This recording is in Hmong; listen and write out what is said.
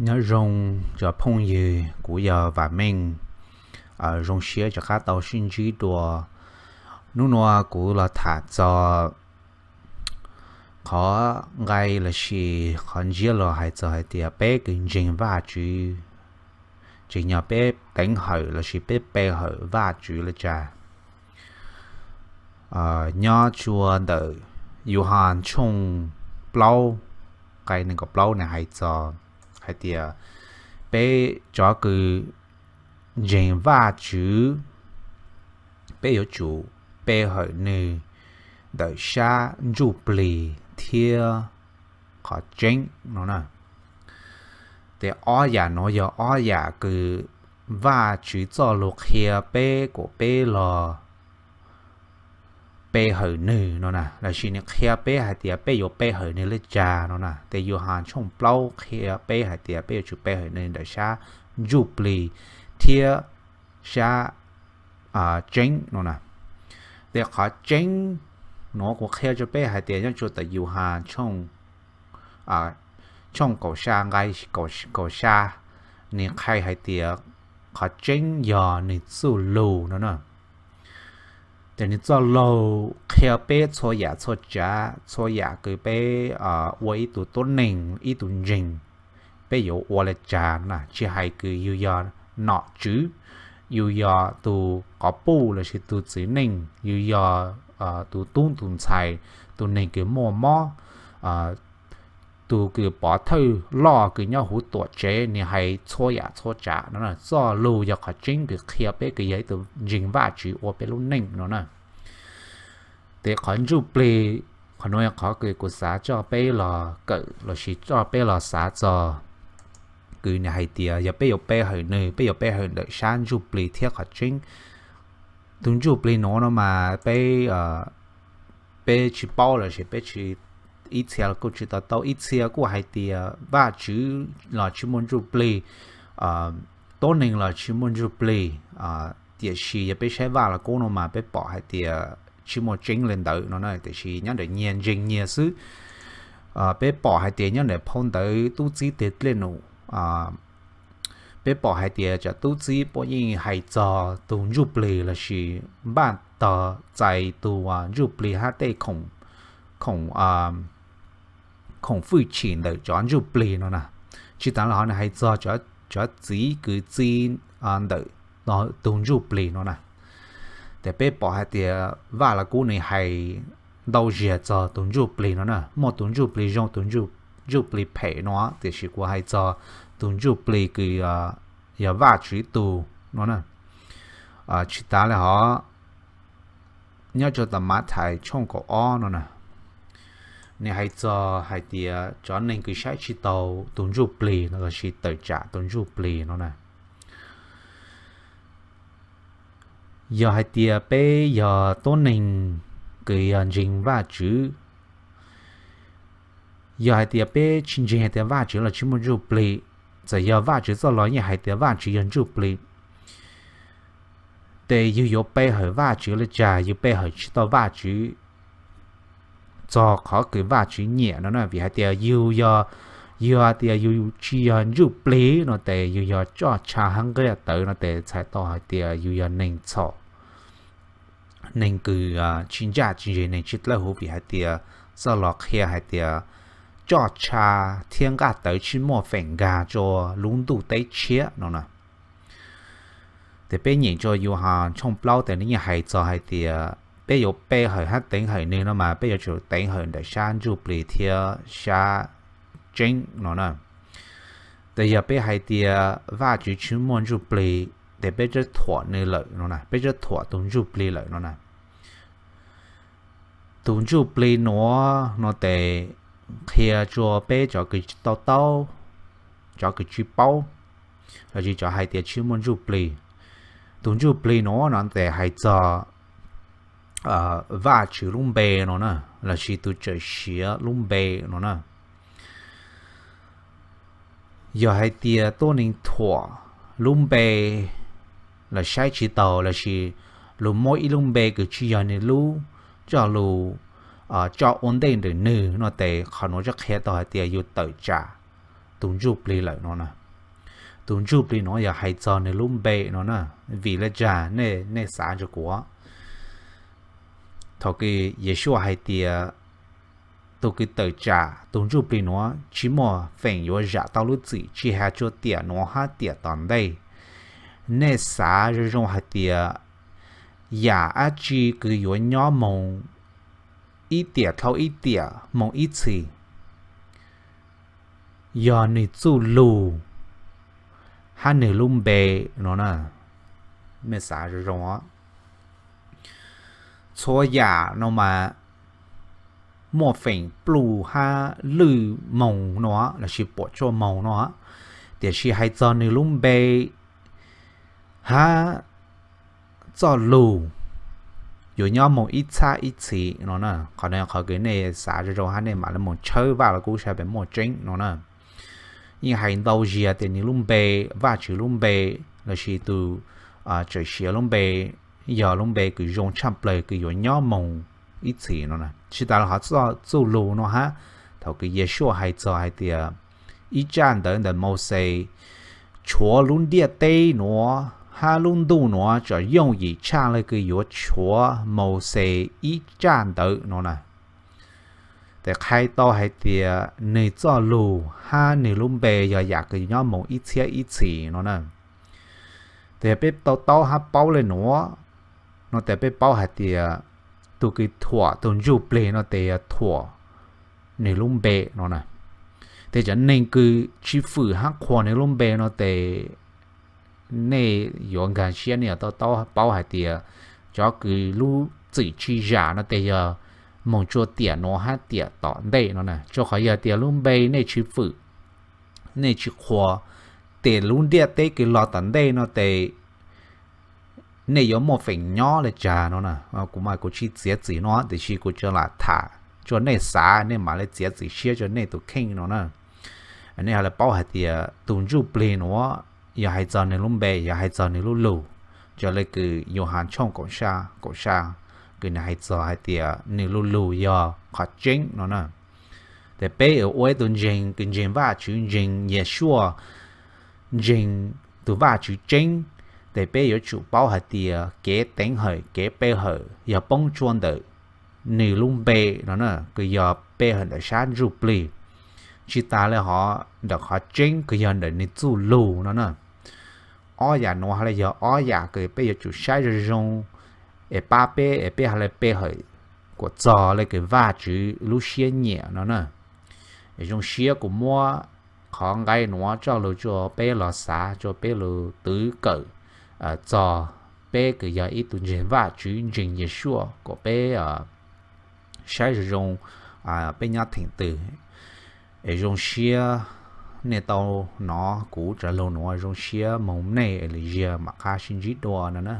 Nyob zoo cov phooj ywg, kuv yog Vam Meej. Zoo siab rov qab tau sib ntsib dua. Hnub nuav kuv los tham txog qhov nqai lossis qhov ntsiab los hais txog hais tias peb kws ntseeg Vajtswv, tseem yog peb teev hawm lossis peb pe hawm Vajtswv li cas. Nyob tsua ntawm Yuhas tshooj plaub, nqai nees nkaum plaub nws hais txog hais tias peb cov kws ntseeg Vajtswv, peb yuav tsum pe hawm nws ntawm sab ntsuj plig thiab qhov tseeb no na. Ces ob yam nuav yog ob yam kws Vajtswv txoj lug qhia peb kuas peb los pe hawm nws no na, lossis nws qhia peb hais tias peb yuav pe hawm nws li cas no na. Ces Yuhas tshooj plaub qhia peb hais tias peb yuav tsum pe hawm nws ntawm sab ntsuj plig thiab sab tseeb no na. Ces qhov tseeb nuav kuv qhia rua peb hais tias nyob tsua tawm Yuhas tshooj kaum xya nqai kaum xya, nws qhia hais tias qhov tseeb yog nws txuj lug no na. Ces nws txuj lug qhia peb txhua yam txhua tsav, txhua yam kws peb ua ib tug tuab neeg, ib tug ntseeg, peb yuav ua li cas na. Tsis hais kws yug yog nom tswv, yug yog tug quas puj lossis tug txiv neej, yug yog tug tub tug ntxhais, tug neeg kws muaj mob, tug kws pov thawj loj kws nyob huv tuam tsev, nws hais txhua yam txhua tsav no na. Txuj lug yog qhov tseeb kws qhia peb kws yog ib tug ntseeg Vajtswv ua peb lub neej no na. Ces qhov ntsuj plig, qhov nuav yog qhov kws kuv xav coj peb los kawm lossis coj peb los xav txog kws nws hais tias yog peb yuav pe hawm nws, peb yuav pe hawm ntawm sab ntsuj plig thiab qhov tseeb. Tug ntsuj plig nuav no mas peb, peb tsis paub lossis peb tsis, ib txhia kuj tsis to taub, ib txhia kuj hais tias Vajtswv los tsis muaj ntsuj plig, tuab neeg los tsis muaj ntsuj plig, tiam sis yog peb saib Vaj Lug Kub no mas peb pom hais tias tsis muaj tseeb li ntawd no na, tiam sis nyob ntawm nyias ntseeg nyias xwb. Peb pom hais tias nyob ntawm phau ntawv tub txib teg dlej num, peb pom hais tias cov tub txib puab yeej hais txog tug ntsuj plig lossis npaj tog txais tug ntsuj plig hab tej khoom, khoom fwj chim ntawm cov ntsuj plig no na. Tsis tas le hov nws hais txog cov txiv kws txi ntawm tug ntsuj plig no na. Ces peb pom hais tias Vaj Lug Kub nws hais ntau zaug txog tug ntsuj plig no na, muaj tug ntsuj plig zoo, tug ntsuj plig phem no, tiam sis kuv hais txog tug ntsuj plig kws yog Vajtswv tug no na. Tsis tas le hov, nyob rua tom Mathais tshooj kaum ob no na, nws hais txog hais tias cov neeg kws saib tsis taus tug ntsuj plig no lossis tawm tsam tug ntsuj plig no na. Yog hais tias peb yog tuab neeg kws yog ntseeg Vajtswv, yog hais tias peb tsis ntseeg hais tias Vajtswv los tsis muaj ntsuj plig, txawm yog Vajtswv txoj lug yeej hais tias Vajtswv yog ntsuj plig, ces yug yuav pe hawm Vajtswv li cas, yug pe hawm tsis tau Vajtswv txog qhov kws Vajtswv nyiam no na. Vim hais tias yug yog, yug hais tias yug tsis yog ntsuj plig no ces yug yog txoj tsa hab nqaij tawv no ces txhais tau hais tias yug yog neeg txhaum, neeg kws tsis ntsaj tsis ntseg, neeg tsis dlawb huv, vim hais tias txoj lug qhia hais tias txoj tsa thiab nqaij tawv tsis muaj feem nkag rua lub ntuj teb tshiab no na. Ces peb nyeem rua Yuhas tshooj plaub tes nws yeej hais txog hais tias peb yuav pe hawm hab teev hawm nws no mas peb yuav tsum teev hawm ntawm sab ntsuj plig thiab sab tseeb no na. Tes yog peb hais tias Vajtswv tsis muaj ntsuj plig, tes peb twb thuam nws lawm no na, peb twb thuam tug ntsuj plig lawm no na. Tug ntsuj plig nuav no tes qhia rua peb cov kws tsis to taub, cov kws tsis paub, lossis cov hais tias tsis muaj ntsuj plig. Tug ntsuj plig nuav no tes hais txog Vajtswv lub npe no na, lossis tug tsawm siav lub npe no na. Yog hais tias tuab neeg thuam lub npe los saib tsis taus lossis lug muab ib lub npe kws tsis yog nws lub coj lug tso ua ntej ntawm nws no tes qhov nuav tsuas qhia tau hais tias yug tawm tsam tus ntsuj plig lawm no na. Tus ntsuj plig nuav yog hais txog nws lub npe no na. Vim le caag nej, nej xav rua kuv? Thaum kws Yeshua hais tias tus kws tawm tsam tus ntsuj plig nuav tsis muaj feem yuav zam tau lub txim tsi has tsua tiam nuav hab tiam tom ntej, nej xav zoo zoo hais tias yam dlaab tsi kws yuav nyob moog ib tiam dhau ib tiam moog ib txhis, yog nwg txuj lug hab nwg lub npe no na. Nej xav zoo zoo os. Txhua yam no mas muaj feem pluj hab lwj moog no lossis puam tsuaj moog no, tiam sis hais txog nwg lub npe hab txuj lug yuav nyob moog ib txhab ib txhis no na. Qhov no qhov kws nej xav zoo zoo hab nej mam le moog tshawb Vaaj Lug Kub saib puas muaj tseeb no na. Yeej hais ntau zis tias nwg lub npe, Vaajtswv lub npe lossis tus txawm siav lub npe yog lub npe kws zoo tshaj plawg kws yuav nyob moog ib txhis no na. Tsis tas le hov txuj lug no hab, thaum kws Yeshua hais txog hais tias ib tsaj ntawv ntawm Mauxes, tshuav lub ntiaj teb nuav hab lub ntuj nuav tseem yooj yim tshaj le kws yuav tshuav Mauxes ib tsaj ntawv no na. Tes qhia tau hais tias nwg txuj lug hab nwg lub npe yog yam kws nyob moog ib txhiab ib txhis no na. Tes yog peb to taub hab paub le nuav no tes peb paub hais tias tug kws thuam tug ntsuj plig no tes yog thuam nwg lub npe no na. Tes cov neeg kws tsis fwm hab qhuas nwg lub npe no tes nej yuav nkaag siab nej yuav to taub paub hais tias cov kws lub txim tsis zam no tes yog moog tsua tiam nuav hab tiam tom ntej no na. Rua qhov yog tias lub npe nej tsis fwm, nej tsis qhuas, tes lub ntiaj teb kws los tom ntej no tes nej yuav muaj feem nyob le caag no na. Kuv mas kuv tsis txiav txim no tiam sis kuv tsuas lam tham rua nej xav, nej mam le txiav txim siab rua nej tus kheej no na. Nej ho le paub hais tias tus ntsuj plig nuav yog hais txog nwg lub npe, yog hais txog nwg lub lug, rua le kws Yauhas tshooj kaum sa, kaum sa, kws nwg hais txog hais tias nwg lub lug yog qhov tseeb no na. Tes peb yuav ua ib tug ntseeg kws ntseeg Vaajtswv, ntseeg Yeshua, ntseeg tus Vaajtswv tseeb, tes peb yuav tsum paub hais tias kev teev hawm kev pe hawm yog poob tsua ntawm nwg lub npe no na, kws yog pe hawm ntawm sab ntsuj plig. Tsis tas le hov ntawm qhov tseeb kws yog ntawm nwg txuj lug no na. Ob yam nuav le yog ob yam kws peb yuav tsum saib zoo zoo es pab peb es peb ho le pe hawm kuas txog le kws Vaajtswv lub siab nyiam no na. Es zoo siab kuv muab qhov nqaij nuav coj lug rua peb los xav, rua peb lug twv kawm txog peb kws yog ib tug ntseeg Vaajtswv, ntseeg Yeshua kuas peb saib zoo zoo peb nyob theem twg. Es zoo siab nej tau nov kuv cov lug nuav, zoo siab moog nej, lwm zaug mam qha sib ntsib dua no na.